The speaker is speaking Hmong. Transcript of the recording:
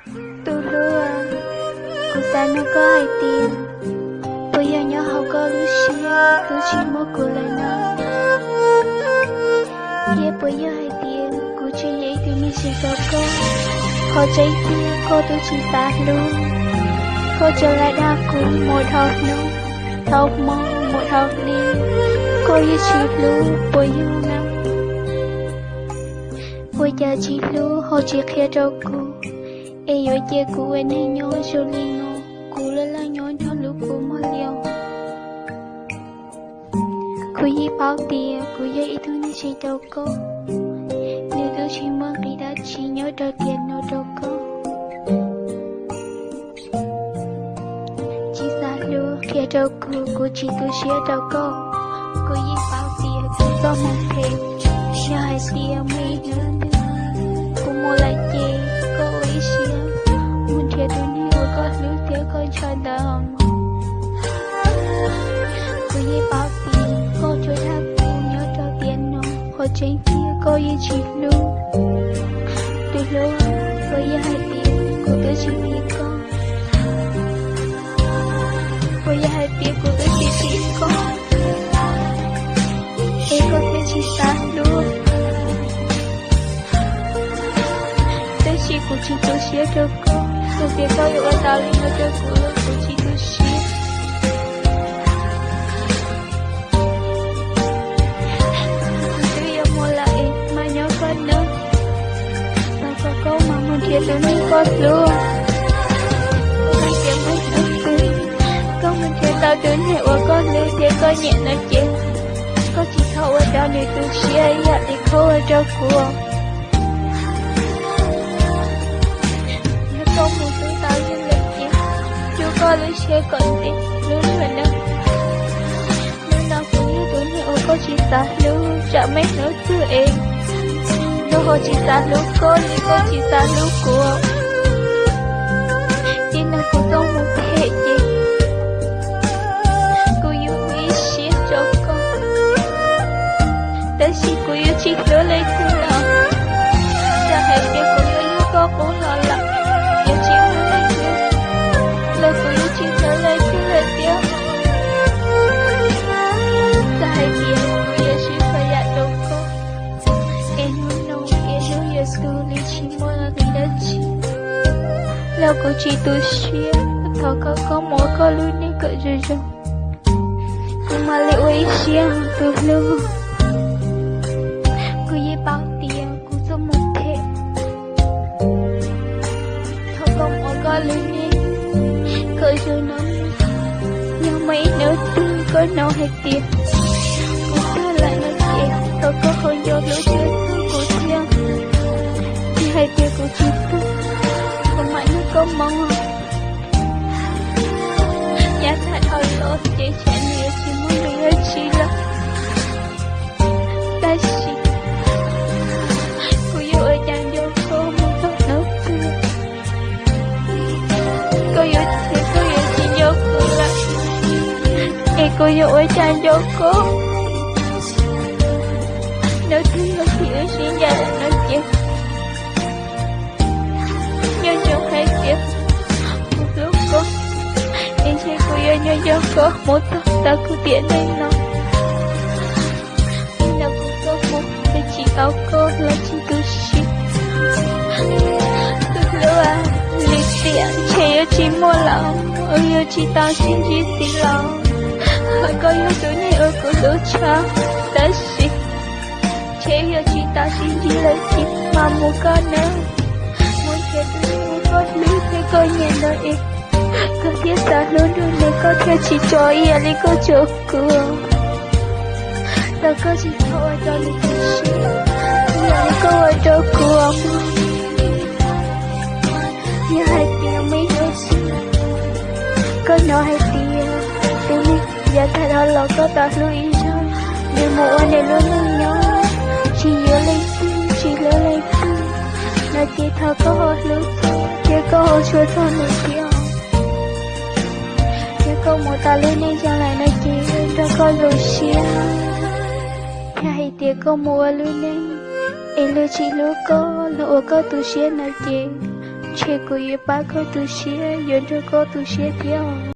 Tus hlub, kuv xav nug koj hais tias, puas yog nyob hauv koj lub siab twb tsis muaj kuv lawm no? Thiab puas yog hais tias kuv tsis yog ib tug neeg zoo rau koj? Qhov tseeb tiag koj twb tsis xav hlub, koj tsuas lam dag kuv mus dhau hnub, dhau hmo, mus dhau hli, koj yeej tsis hlub puas yog na? Ua cas tsis hlub ho tsis qhia rau kuv, es yuav cia kuv ua neeg nyob zoo li no, kuv laj laj nyob nrog lub kua muag li os. Kuv yeej paub tias kuv yog ib tug neeg tsis rau koj, nws twb tsis muaj nqis dab tsi nyob rau tiam no rau koj. Tsis xav hlub qhia rau kuv, kuv tsis tu siab rau koj. Kuv yeej paub tias kuv txoj hmoo phem, yog hais tias muaj ib hnub twg kuv mus lawm ces koj ua ib siab mus nrhiav tus neeg uas koj hlub thiab koj ntshaw ntawd os mog. Kuv yeej paub tias koj tsuas dag kuv nyob rau tiam no, qhov tseeb tiag koj yeej tsis hlub. Tus hlub, puas yog hais tias kuv twb tsis phim koj? Puas yog hais tias kuv twb tsis phim koj, es koj thiaj tsis xav hlub? Tab sis kuv tsis tu siab rau koj, txawm tias koj yuav ua tau li no rau kuv los kuv tsis tu siab. Kuv twb yuav mus lawm es mas nyob koj nawb, thov kom koj mam mus nrhiav tus neeg koj hlub. Kuv hais tias muaj hnub twg koj mus nrhiav tau tus neeg uas koj hlub thiab koj nyiam no ces, koj tsis txhob ua rau nws tu siab ib yam li koj ua rau kuv. Yog koj mus hlub tau yog lawm ces, rub koj lub siab kom ntev hlub luag nawb. Hnub no kuv yog tus neeg uas koj tsis xav hlub, tsam muaj hnub twg es luag ho tsis xav hlub koj li koj tsis xav hlub kuv. Txij no kuv txoj hmoo phem ces kuv yuav ua ib siab rau koj, tab sis kuv yuav tsis hlub leej twg los. Txawm hais tias kuv yuav yog koj qub los lawm, yuav tsis hlub leej twg los kuv yuav tsis hlub leej twg lawm thiab. Txawm hais tias kuv yuav sib txhua yam rau koj, es hnub no es hnub yuav tu li tsis muaj nqis dab tsi los kuv tsis tu siab. Thov koj, koj mus ua koj lub neej kom zoo zoo. Kuv mam li ua ib siab tus hlub. Kuv yeej paub tias kuv txoj hmoo phem. Thov koj mus ua koj lub neej kom zoo no. Yog muaj ib hnub twg koj hnov hais tias kuv tuag lawm no ces thov koj ho nco hlub thiab txhawb kuv thiab. Yog hais tias kuv tsis tuag, kuv mam nrog koj mus. Yav tag dhau los ces tsam nws yuav tsis muaj nqis dab tsi lawm, tab sis kuv yuav ua cas nco koj mus txog hnub twg? Koj yuav, koj yuav tsis nco kuv lawm, es kuv yuav ua cas nco koj? Hnub twg yog thaum wb sib ncaim lawm no ces, nco ntsoov hais tias kuv hlub koj, es ntshe kuv yuav nco nco koj mus txog thaum kuv tiam neej no. Txij no kuv txoj hmoo twb tsis tau koj los tsis tu siab. Tus hlub, lwm tiam ntshe yuav tsis muaj lawm, wb yuav tsis tau sib ntsib ntxiv lawm. Hos koj yog tus neeg uas kuv hlub tshaj, tab sis ntshe yuav tsis tau sib ntsib lawm ces mam mus koj nawb. Mus nrhiav tus neeg uas koj hlub thiab koj nyiam ntawd es koj thiaj xav hlub nrog nws, koj thiaj tsis tso ib yam li koj tso kuv. Thov koj tsis txhob ua rau nws tu siab ib yam li koj ua rau kuv mog. Yog hais tias muaj ib hnub twg koj hnov hais tias tus neeg yav tag los koj tau hlub ib zaug, nws mus ua nws lub neej nyob, tsis yuav leej twg, tsis hlub leej twg no ces thov koj ho hlub thiab koj ho tshua txog nws thiab. Yog koj mus tau lub neej zoo lawm no ces nrog koj zoo siab. Yog hais tias koj mus ua lub neej es luag tsis hlub koj los ua koj tu siab no ces Ntshe kuv yuav pab koj tu siab, yuav nrog koj tu siab thiab.